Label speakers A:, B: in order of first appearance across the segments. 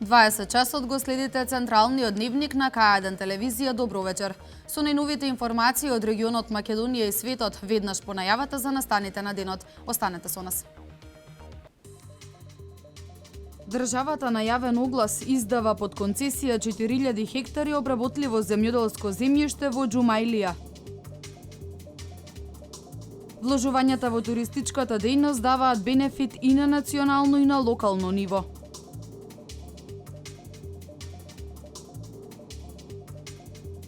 A: 20 часот го следите централниот дневник на К1 телевизија. Добро вечер. Со најновите информации од регионот Македонија и светот, веднаш по најавата за настаните на денот. Останете со нас. Државата на јавен оглас издава под концесија 4000 хектари обработливо земјоделско земјиште во Џумаилија. Вложувањата во туристичката дејност даваат бенефит и на национално и на локално ниво.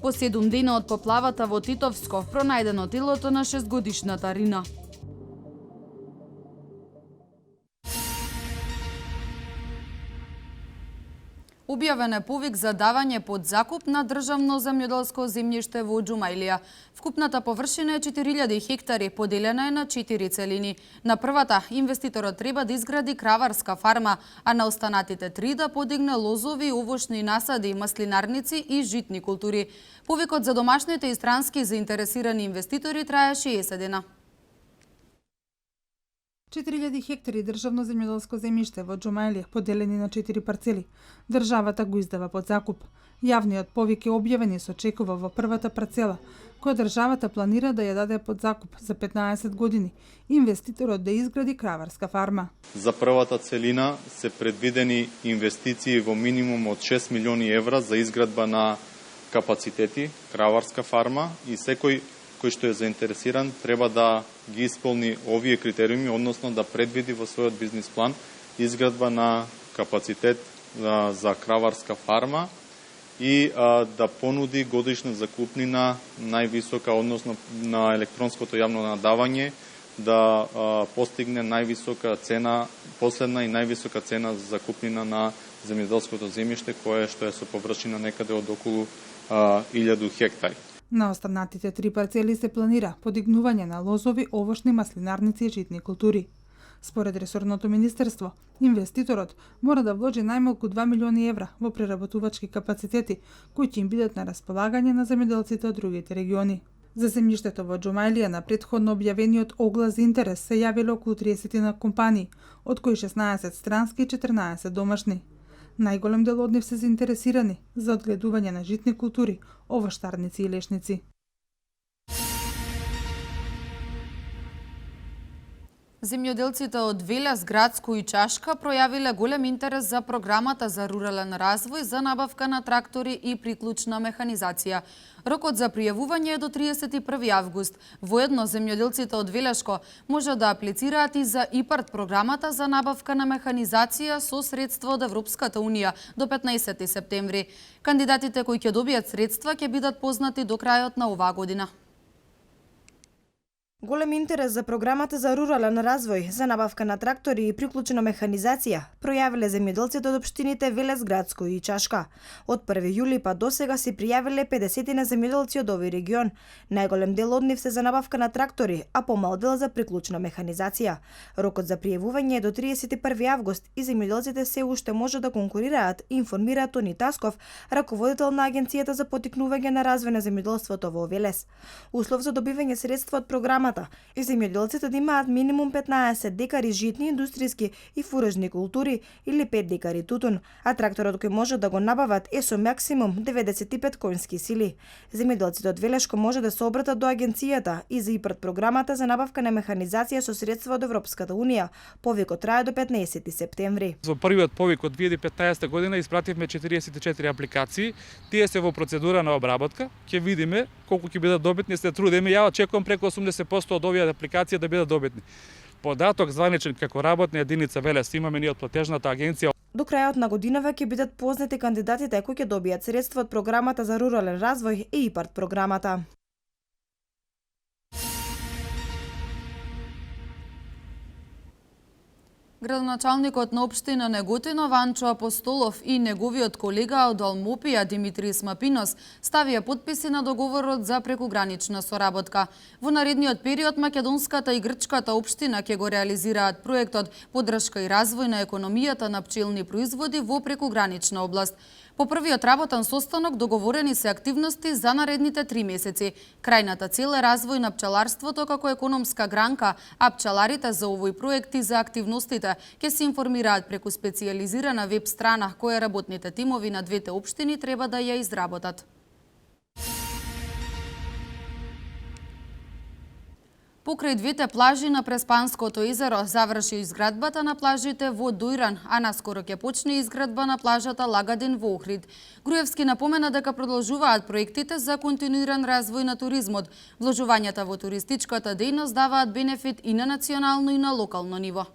A: По 7 дена од поплавата во Титовско, пронајдено телото на 6-годишната Рина. Објавен е повик за давање под закуп на државно земјоделско земјиште во Џумаилија. Вкупната површина е 4000 хектари, поделена е на 4 целини. На првата, инвеститорот треба да изгради краварска фарма, а на останатите 3 да подигне лозови, овошни насади, маслинарници и житни култури. Повикот за домашните и странски заинтересирани инвеститори трае 60 дена.
B: 4000 хектари државно земјоделско земјиште во Џумаилија, поделени на 4 парцели. Државата го издава под закуп. Јавниот повик е објавен и се очекува во првата парцела, која државата планира да ја даде под закуп за 15 години. Инвеститорот да изгради краварска фарма.
C: За првата целина се предвидени инвестиции во минимум од 6 милиони евра за изградба на капацитети, краварска фарма, и секој кој што е заинтересиран треба да ги исполни овие критериуми, односно да предвиди во својот бизнис план изградба на капацитет за краварска фарма и да понуди годишна закупнина највисока, односно на електронското јавно надавање, да постигне највисока цена, последна и највисока цена за закупнина на земјоделското земјиште, кое што е со површина некаде од околу 1000 хектари.
B: На останатите 3 парцели се планира подигнување на лозови, овошни, маслинарници и житни култури. Според ресорното министерство, инвеститорот мора да вложи најмалку 2 милиони евра во преработувачки капацитети, кои ќе им бидат на располагање на земјоделците од другите региони. За земјиштето во Џумаилија на претходно објавениот оглас за интерес се јавиле околу 30 на компании, од кои 16 странски и 14 домашни. Најголем дел од нив се заинтересирани за одгледување на житни култури, овоштарници и лешници.
A: Земјоделците од Велес, Градско и Чашка пројавиле голем интерес за програмата за рурален развој за набавка на трактори и приклучна механизација. Рокот за пријавување е до 31 август. Воедно, земјоделците од Велешко може да аплицираат и за ИПАРД програмата за набавка на механизација со средства од Европската Унија до 15 септември. Кандидатите кои ќе добијат средства ќе бидат познати до крајот на оваа година.
D: Голем интерес за програмата за рурален развој за набавка на трактори и приклучена механизација пројавиле земјоделците од општините Велес, Градско и Чашка. Од 1 јули па до сега се пријавиле 50 на земјоделци од овој регион. Најголем дел од нив се за набавка на трактори, а помал дел за приклучна механизација. Рокот за пријавување е до 31 август и земјоделците се уште може да конкурираат, информира Тони Тасков, раководител на Агенцијата за поттикнување на развој на земјоделството во Велес. Услов за добивање средства од програмата и земјоделците да имаат минимум 15 декари житни, индустријски и фуражни култури или 5 декари тутун, а тракторот кој може да го набават е со максимум 95 конски сили. Земјоделците од Велешко може да се обратат до агенцијата и за ИПАРД програмата за набавка на механизација со средства од Европската Унија. Повикот трае до 15 септември.
E: Во првиот повик од 2015 година испративме 44 апликации. Тие се во процедура на обработка. Ќе видиме колку ќе бидат добитни, се трудиме. Ја очекувам преку 80% од овие апликации да бидат добитни. Податок званичен како работна единица Велес имаме ние од платежната агенција.
D: До крајот на годинава ќе бидат познати кандидатите кои ќе добијат средства од програмата за рурален развој и ИПАРД програмата.
A: Градоначалникот на општина Неготино Ванчо Апостолов и неговиот колега од Алмопија Димитри Смапинос ставија подписи на договорот за прекугранична соработка. Во наредниот период македонската и грчката општина ќе го реализираат проектот Поддршка и развој на економијата на пчелни производи во прекугранична област. По првиот работен состанок договорени се активности за наредните 3 месеци. Крајната цел е развој на пчеларството како економска гранка, а пчеларите за овој проект и за активностите ќе се информираат преку специјализирана веб страна која работните тимови на двете општини треба да ја изработат. Покрај двете плажи на Преспанското езеро заврши изградбата на плажите во Дојран, а наскоро ќе почне изградба на плажата Лагадин во Охрид. Груевски напомена дека продолжуваат проектите за континуиран развој на туризмот. Вложувањата во туристичката дејност даваат бенефит и на национално и на локално ниво.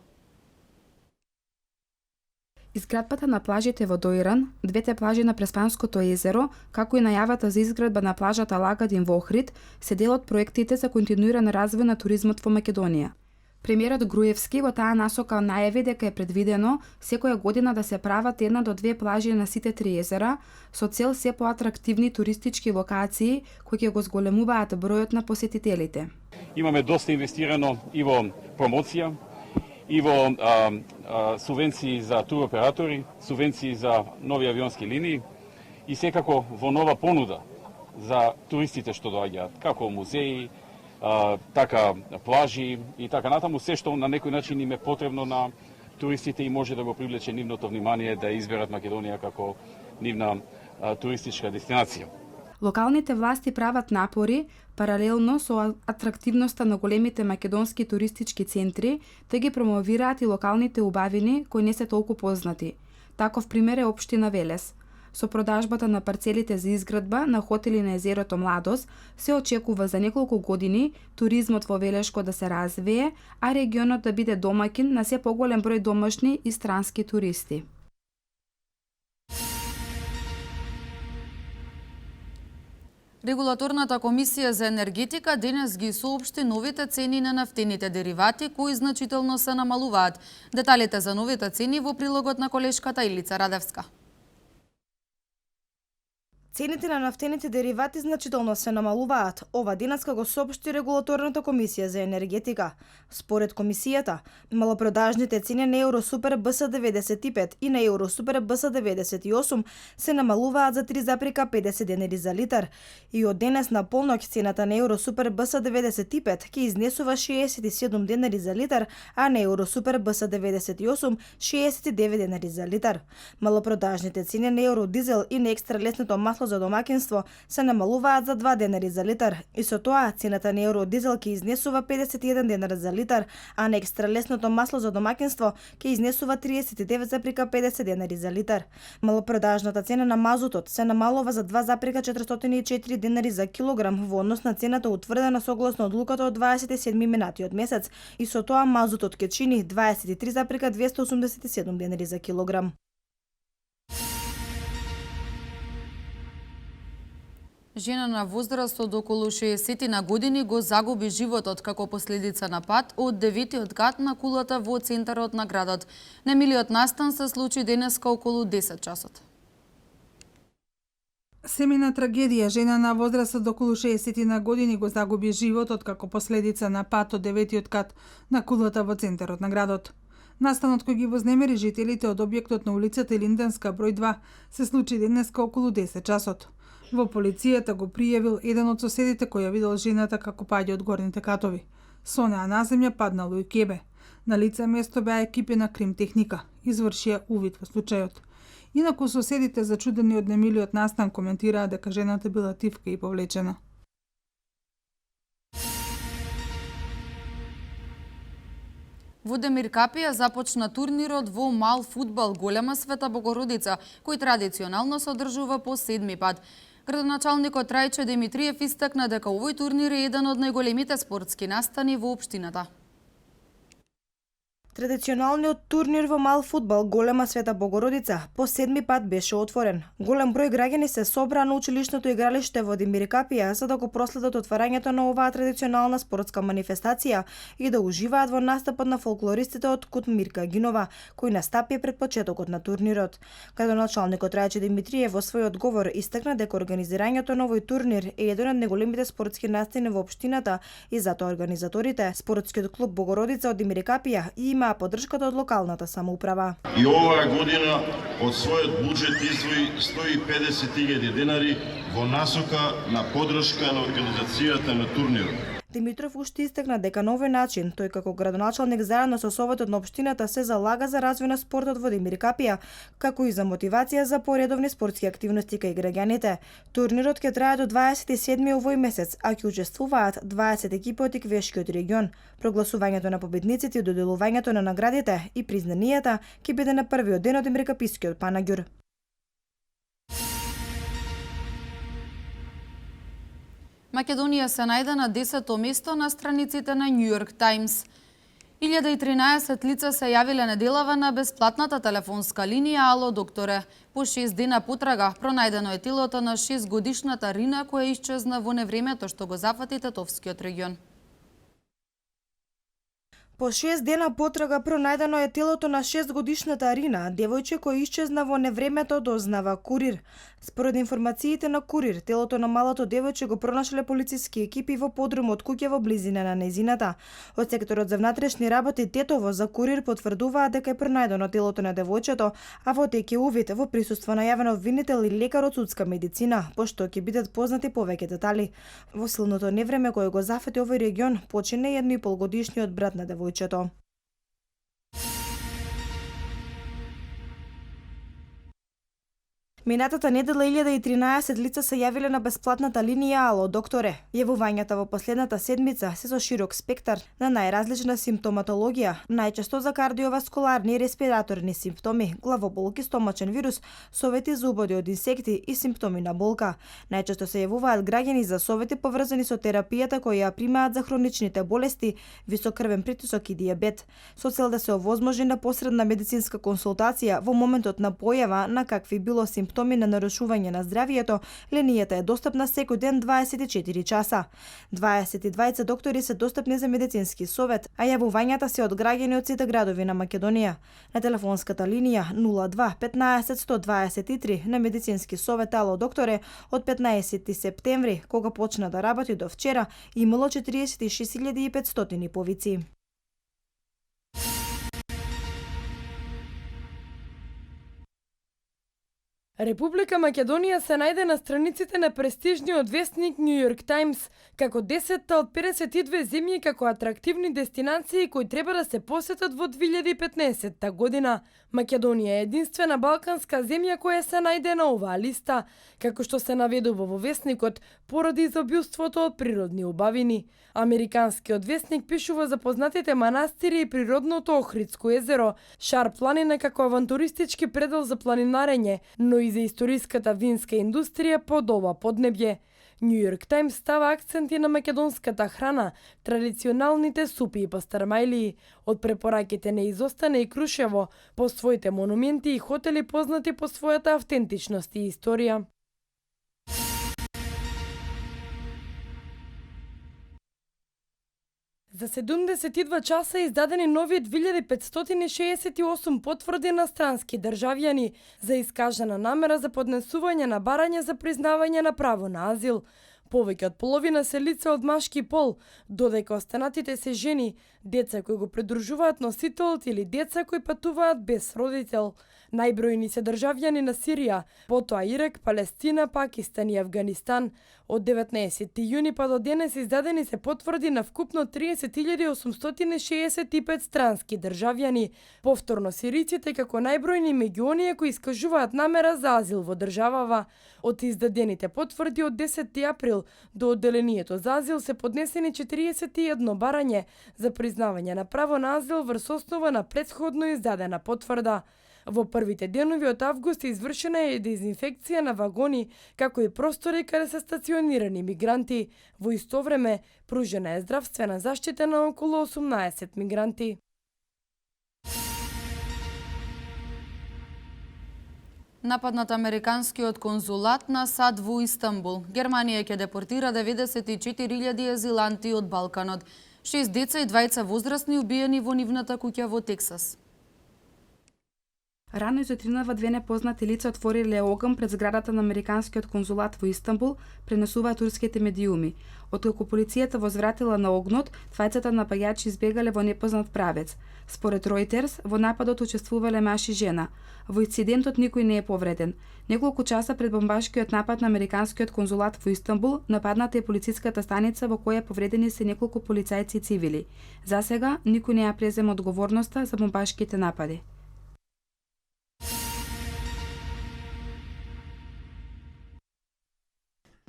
F: Изградбата на плажите во Дојран, двете плажи на Преспанското езеро, како и најавата за изградба на плажата Лагадин во Охрид, се дел од проектите за континуиран развој на туризмот во Македонија. Премиерот Груевски во таа насока најави дека е предвидено секоја година да се прават 1 до 2 плажи на сите 3 езера, со цел се поатрактивни туристички локации кои ќе го зголемуваат бројот на посетителите.
G: Имаме доста инвестирано и во промоција, и во субвенции за туроператори, субвенции за нови авионски линии и секако во нова понуда за туристите што доаѓаат, како музеи, така плажи и така натаму, се што на некој начин им е потребно на туристите и може да го привлече нивното внимание да изберат Македонија како нивна туристичка дестинација.
F: Локалните власти прават напори, паралелно со атрактивноста на големите македонски туристички центри, да ги промовираат и локалните убавини кои не се толку познати. Таков пример е општина Велес. Со продажбата на парцелите за изградба на хотели на езерото Младост се очекува за неколку години туризмот во Велешко да се развие, а регионот да биде домаќин на се поголем број домашни и странски туристи.
A: Регулаторната комисија за енергетика денес ги соопшти новите цени на нафтените деривати кои значително се намалуваат. Деталите за новите цени во прилогот на колешката Илица Радевска.
D: Цените на нафтените деривати значително се намалуваат. Ова денеска го соопшти Регулаторната комисија за енергетика. Според комисијата, малопродажните цени на Евросупер БС95 и на Евросупер БС98 се намалуваат за 3,50 денари за литар и од денес на полноќ цената на Евросупер БС95 ќе изнесува 67 денари за литар, а на Евросупер БС98 69 денари за литар. Малопродажните цени на Евродизел и на екстра леснето масло за домаќинство се намалуваат за 2 денари за литар и со тоа цената на Евродизел ќе изнесува 51 денара за литар, а на екстра лесното масло за домаќинство ќе изнесува 39,50 денари за литар. Малопродажната цена на мазутот се намалува за 2,404 денари за килограм во однос на цената утврдена согласно одлуката од 27 минатиот месец и со тоа мазутот ќе чини 23,287 денари за килограм.
A: Жена на возраст од околу 60 на години го загуби животот како последица на пат од 9-тиот кат на кулата во центарот на градот. Немилиот настан се случи денеска околу 10 часот.
B: Семена трагедија, жена на возраст од околу 60 на години го загуби животот како последица на пат од 9-тиот кат на кулата во центарот на градот. Настанот кој ги вознемери жителите од објектот на улицата Линденска број 2 се случи денеска околу 10 часот. Во полицијата го пријавил еден од соседите кој ја видел жената како паѓа од горните катови. Со неа на земја паднало и кебе. На лице место беа екипи на крим техника. Извршија увид во случајот. Инаку соседите зачудени од немилиот настан коментираа дека жената била тивка и повлечена.
A: Во Демиркапија започна турнирот во мал фудбал Голема Света Богородица, кој традиционално се одржува по 7-ми пат. Градоначалникот Трајче Димитриев истакна дека овој турнир е еден од најголемите спортски настани во општината.
D: Традиционалниот турнир во мал фудбал Голема Света Богородица по 7-ми пат беше отворен. Голем број граѓани се собра на училишното игралиште во Демиркапија за да го проследат отварањето на оваа традиционална спортска манифестација и да уживаат во настапот на фолклористите од Кут Мирка Гинова, кој настапи пред почетокот на турнирот. Градоначалникот Трајче Димитриев во свој одговор истакна дека организирањето на овој турнир е еден од најголемите спортски настани во општината и затоа организаторите, спортскиот клуб Богородица од Демиркапија има имаа поддршката од локалната самоуправа.
H: И оваа година од својот буџет издвои 150.000 денари во насока на поддршка на организацијата на турнирот.
D: Димитров уште истакна дека на овој начин, тој како градоначалник заедно со Советот на општината се залага за развој на спортот во Демир Капија, како и за мотивација за поредовни спортски активности кај граѓаните. Турнирот ќе трае до 27 овој месец, а ќе учествуваат 20 екипи од Иквешкиот регион. Прогласувањето на победниците и доделувањето на наградите и признанијата ќе биде на првиот ден од Демиркапискиот панаѓур.
A: Македонија се најде на 10-то место на страниците на Нью Йорк Таймс. 1013 лица се јавиле неделава на бесплатната телефонска линија Ало докторе. По 6 дена потрага пронајдено е телото на 6-годишната Рина која исчезна во невремето што го зафати Тетовскиот регион.
D: По 6 дена потрага пронајдено е телото на 6-годишната Рина, девојче кој исчезна во невремето, дознава Курир. Според информациите на Курир, телото на малото девојче го пронашле полициски екипи во подрум од куќа во близина на незината. Од секторот за внатрешни работи Тетово за Курир потврдуваат дека е пронајдено телото на девојчето, а во тек е увид во присуство на јавен обвинител и лекар од судска медицина, пошто ќе бидат познати повеќе детали. Во силното невреме кое го зафати овој регион, почине 1,5-годишниот брат на девојчето. Минатата недела 1013 лица се јавиле на бесплатната линија Ало докторе. Јавувањата во последната седмица се со широк спектар на најразлична симптоматологија, најчесто за кардиоваскуларни и респираторни симптоми, главоболки, стомачен вирус, совети за убоди од инсекти и симптоми на болка. Најчесто се јавуваат граѓани за совети поврзани со терапијата која ја примаат за хроничните болести, висок крвен притисок и дијабет, со цел да се овозможи непосредна медицинска консултација во моментот на појава на какви било симптоми на нарушување на здравието. Линијата е достапна секој ден 24 часа. 22 доктори се достапни за медицински совет, а јавувањата се од граѓани од сите градови на Македонија. На телефонската линија 02 15 123 на медицински совет Ало докторе од 15 септември, кога почна да работи до вчера, имало 46.500 повици.
I: Република Македонија се најде на страниците на престижниот весник Нью Йорк Таймс како 10-та од 52 земји како атрактивни дестинации кои треба да се посетат во 2015 година. Македонија е единствена балканска земја која се најде на оваа листа, како што се наведува во весникот поради изобилството од природни убавини. Американскиот весник пишува за познатите манастири и природното Охридско езеро, Шар планина како авантуристички предел за планинарење, но и за историската винска индустрија под ова поднебје. Нью Йорк Таймс става акценти на македонската храна, традиционалните супи и пастармајлии. Од препораките не изостане и Крушево, по своите монументи и хотели познати по својата автентичност и историја. За 72 часа издадени нови 2568 потврди на странски државјани за искажана намера за поднесување на барање за признавање на право на азил. Повеќе од половина се лица од машки пол, додека останатите се жени, деца кои го придружуваат носителот или деца кои патуваат без родител. Најбројни се државјани на Сирија, потоа Ирак, Палестина, Пакистан и Афганистан. Од 19 јуни па до денес издадени се потврди на вкупно 30.865 странски државјани. Повторно сириците како најбројни меѓу оние кои искажуваат намера за азил во државава. Од издадените потврди од 10 април до одделението за азил се поднесени 41 барање за признавање на право на азил врз основа на претходно издадена потврда. Во првите денови од август извршена е дезинфекција на вагони, како и простори каде се стационирани мигранти. Во исто време, пружена е здравствена заштита на околу 18 мигранти.
A: Нападнат американскиот конзулат на САД во Истанбул. Германија ќе депортира 94.000 азиланти од Балканот. 6 деца и 2 возрастни убиени во нивната куќа во Тексас.
F: Рано изутринава две непознати лица отвориле оган пред зградата на Американскиот конзулат во Истанбул, пренесуваат турските медиуми. Откако полицијата возвратила на огнот, двајцата напаѓачи избегале во непознат правец. Според Reuters, во нападот учествувале маж и жена. Во инцидентот никој не е повреден. Неколку часа пред бомбашкиот напад на Американскиот конзулат во Истанбул, нападната е полициската станица во која повредени се неколку полицајци и цивили. За сега, никој не ја презема одговорноста за бомбашките напади.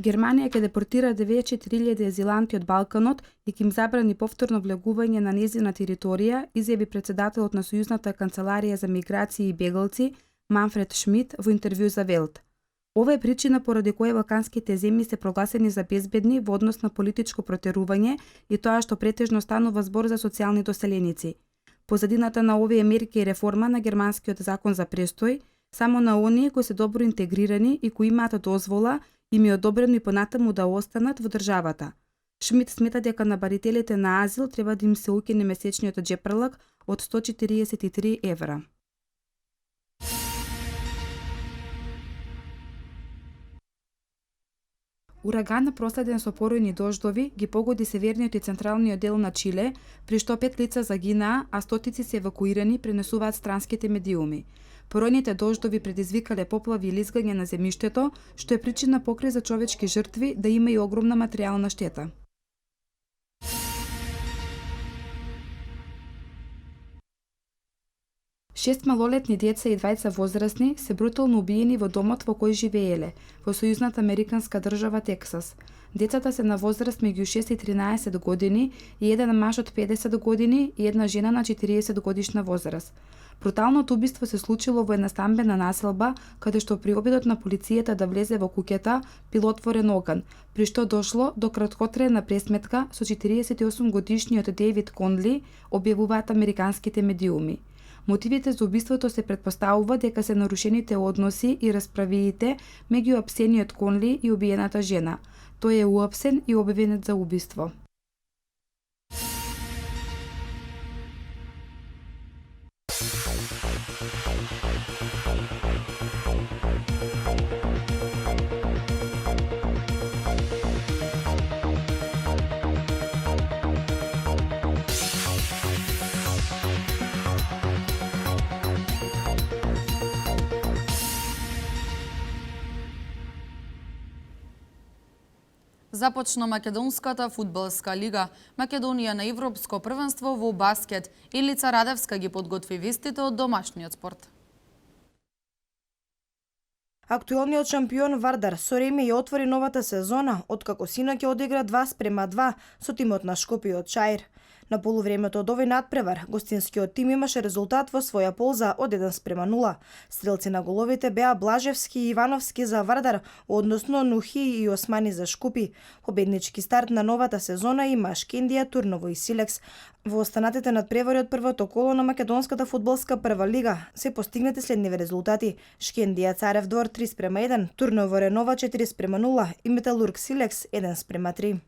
F: Германија ќе депортира 94.000 азиланти од Балканот и ќе им забрани повторно влегување на нејзина територија, изјави претседателот на Сојузната канцеларија за миграции и бегалци Манфред Шмидт во интервју за Велт. Ова е причина поради која балканските земји се прогласени за безбедни во однос на политичко протерување и тоа што претежно станува збор за социјални доселеници. Позадината на овие мерки е реформа на германскиот закон за престој, само на оние кои се добро интегрирани и кои имаат дозвола им е одобрено и понатаму да останат во државата. Шмидт смета дека на барителите на азил треба да им се укине месечниот џепрлак од 143 евра. Ураган проследен со поројни дождови ги погоди северниот и централниот дел на Чиле, при што 5 лица загинаа, а стотици се евакуирани, пренесуваат странските медиуми. Поројните дождови предизвикале поплави и лизгање на земјиштето, што е причина покрај за човечки жртви да има и огромна материјална штета. Шест малолетни деца и двајца возрастни се брутално убиени во домот во кој живееле, во сојузната американска држава Тексас. Децата се на возраст меѓу 6 и 13 години и еден маж од 50 години и една жена на 40 годишна возраст. Бруталното убиство се случило во една стамбена населба, каде што при обидот на полицијата да влезе во куќата бил отворен оган, при што дошло до краткотрајна пресметка со 48 годишниот Дејвид Конли, објавуваат американските медиуми. Мотивите за убиството се претпоставува дека се нарушените односи и расправиите меѓу апсениот Конли и убиената жена. Тој е уапсен и објавен за убиство.
A: Започна Македонската фудбалска лига. Македонија на Европско првенство во баскет. Илица Радевска ги подготви вестите од домашниот спорт.
D: Актуелниот шампион Вардар со време ја отвори новата сезона, откако синоќ одигра 2:2 со тимот на Шкопје од Чаир. На полувремето од овој надпревар, гостинскиот тим имаше резултат во своја полза од 1:0. Стрелци на головите беа Блажевски и Ивановски за Вардар, односно Нухи и Османи за Шкупи. Победнички старт на новата сезона има Шкендија, Турново и Силекс. Во останатите надпревари од првото коло на Македонската фудбалска прва лига се постигнати следниви резултати: Шкендија Царев двор 3:1, Турново Ренова 4:0 и Металург Силекс 1:3.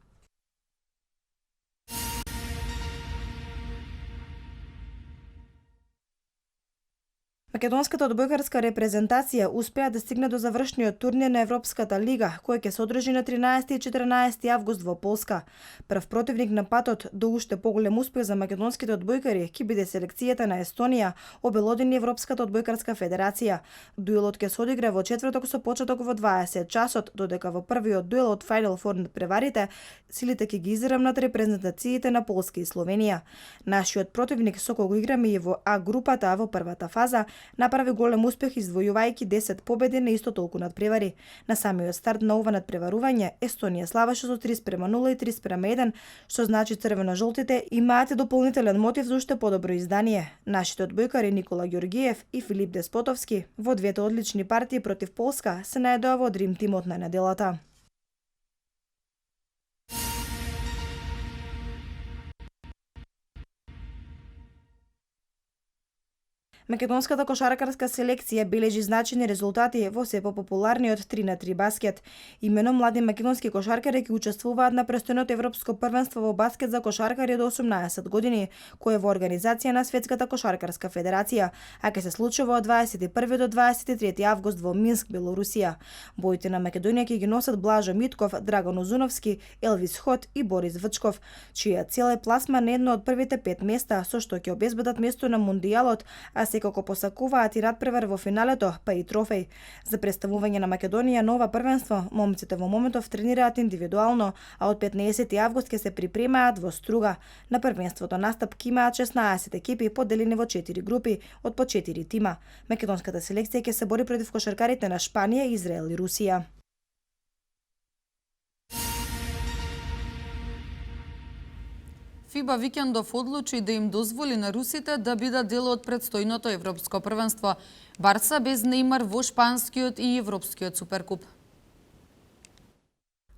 D: Македонската одбојкарска репрезентација успеа да стигне до завршниот турнир на Европската лига, кој ќе се одржи на 13 и 14 август во Полска. Прв противник на патот до уште поголем успех за македонските одбојкари ќе биде селекцијата на Естонија, обелодени Европската одбојкарска федерација. Дуелот ќе се одигра во четврток со почеток во 20 часот, додека во првиот дуел од Final Four на преварите, силите ќе ги израмнат репрезентациите на Полска и Словенија. Нашиот противник со кого играме и во А групата во првата фаза направи голем успех извојувајќи 10 победи на исто толку надпревари. На самиот старт на ова надпреварување Естонија славеше со 3:0 и 3:1, што значи црвено-жолтите имаат и дополнителен мотив за уште подобро издание. Нашите одбојкари Никола Ѓоргиев и Филип Деспотовски во двете одлични партии против Полска се најдоа во Дрим тимот на неделата. Македонската кошаркарска селекција бележи значајни резултати во се попопуларниот 3-на-3 баскет. Имено млади македонски кошаркари ќе учествуваат на престојното европско првенство во баскет за кошаркари до 18 години, кое е во организација на Светската кошаркарска федерација, а ќе се случува од 21 до 23 август во Минск, Белорусија. Боите на Македонија ќе ги носат Блажо Митков, Драган Озуновски, Елвис Хот и Борис Вчков, чија цел е пласма на едно од првите 5 места, со што ќе обезбедат место на Мундијалот, а секако посакуваат и надпревар во финалето, па и трофеј. За представување на Македонија на ова првенство, момците во моментов тренираат индивидуално, а од 15 август ќе се припремаат во Струга. На првенството настапки имаат 16 екипи поделени во 4 групи од по 4 тима. Македонската селекција ќе се бори против кошаркарите на Шпанија, Израел и Русија.
A: ФИБА викендов одлучи да им дозволи на русите да бидат дел од предстојното европско првенство. Барса без Нејмар во шпанскиот и европскиот суперкуп.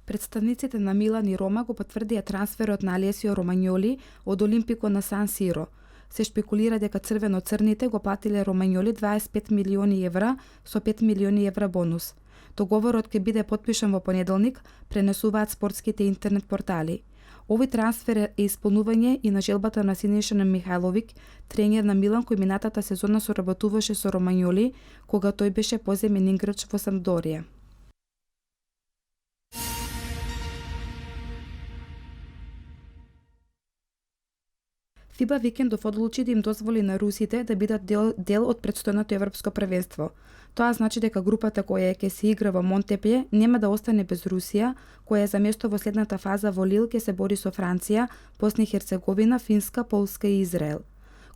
F: Представниците на Милан и Рома го потврдија трансферот на Алесио Ромањоли од Олимпико на Сан Сиро. Се шпекулира дека црвено-црните го платиле Ромањоли 25 милиони евра со 5 милиони евра бонус. Договорот ќе биде потпишан во понеделник, пренесуваат спортските интернет портали. Овој трансфер е исполнување и на желбата на Синиша Михајловик, тренер на Милан кој минатата сезона соработуваше со Ромањоли, кога тој беше поземен играч во Самдорија. ФИБА викендов одлучи да им дозволи на русите да бидат дел од предстојното европско првенство. Тоа значи дека групата која ќе се игра во Монтепје нема да остане без Русија, која за место во следната фаза во Лил ќе се бори со Франција, Босна и Херцеговина, Финска, Полска и Израел.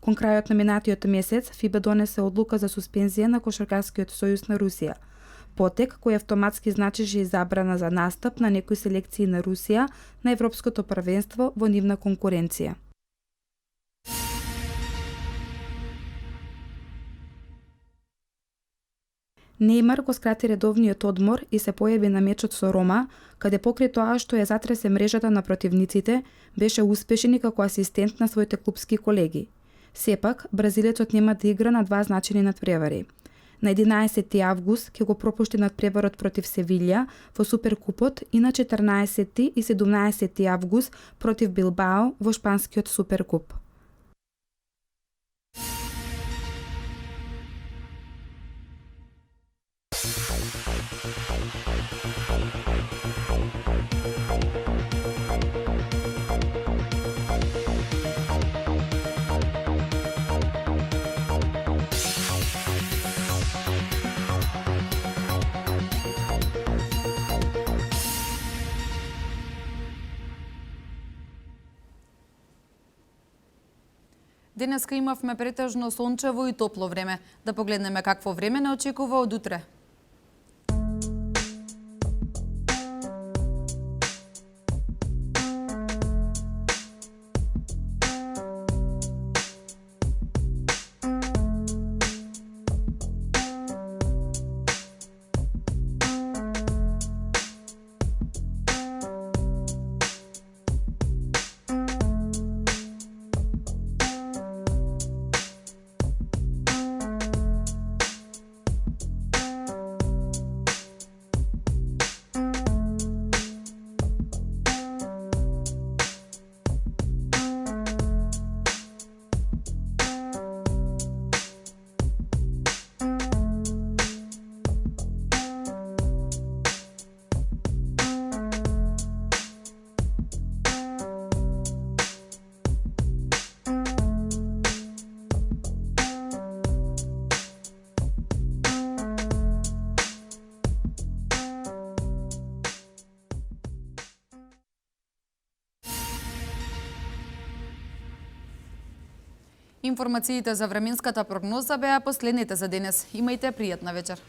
F: Кон крајот на минатиот месец, ФИБА донесе одлука за суспензија на Кошаркарскиот сојуз на Русија. Потек кој автоматски значеше и забрана за настап на некои селекции на Русија на европското првенство во нивна конкуренција. Нејмар го скрати редовниот одмор и се појави на мечот со Рома, каде покрај тоа што ја затресе мрежата на противниците, беше успешен и како асистент на своите клупски колеги. Сепак, бразилецот нема да игра на два значајни надпревари. На 11 август ќе го пропушти надпреварот против Севилја во Суперкупот и на 14 и 17 август против Билбао во шпанскиот Суперкуп.
A: Денеска имавме претежно сончево и топло време. Да погледнеме какво време не очекува од утре. Информациите за временската прогноза беа последните за денес. Имајте пријатна вечер.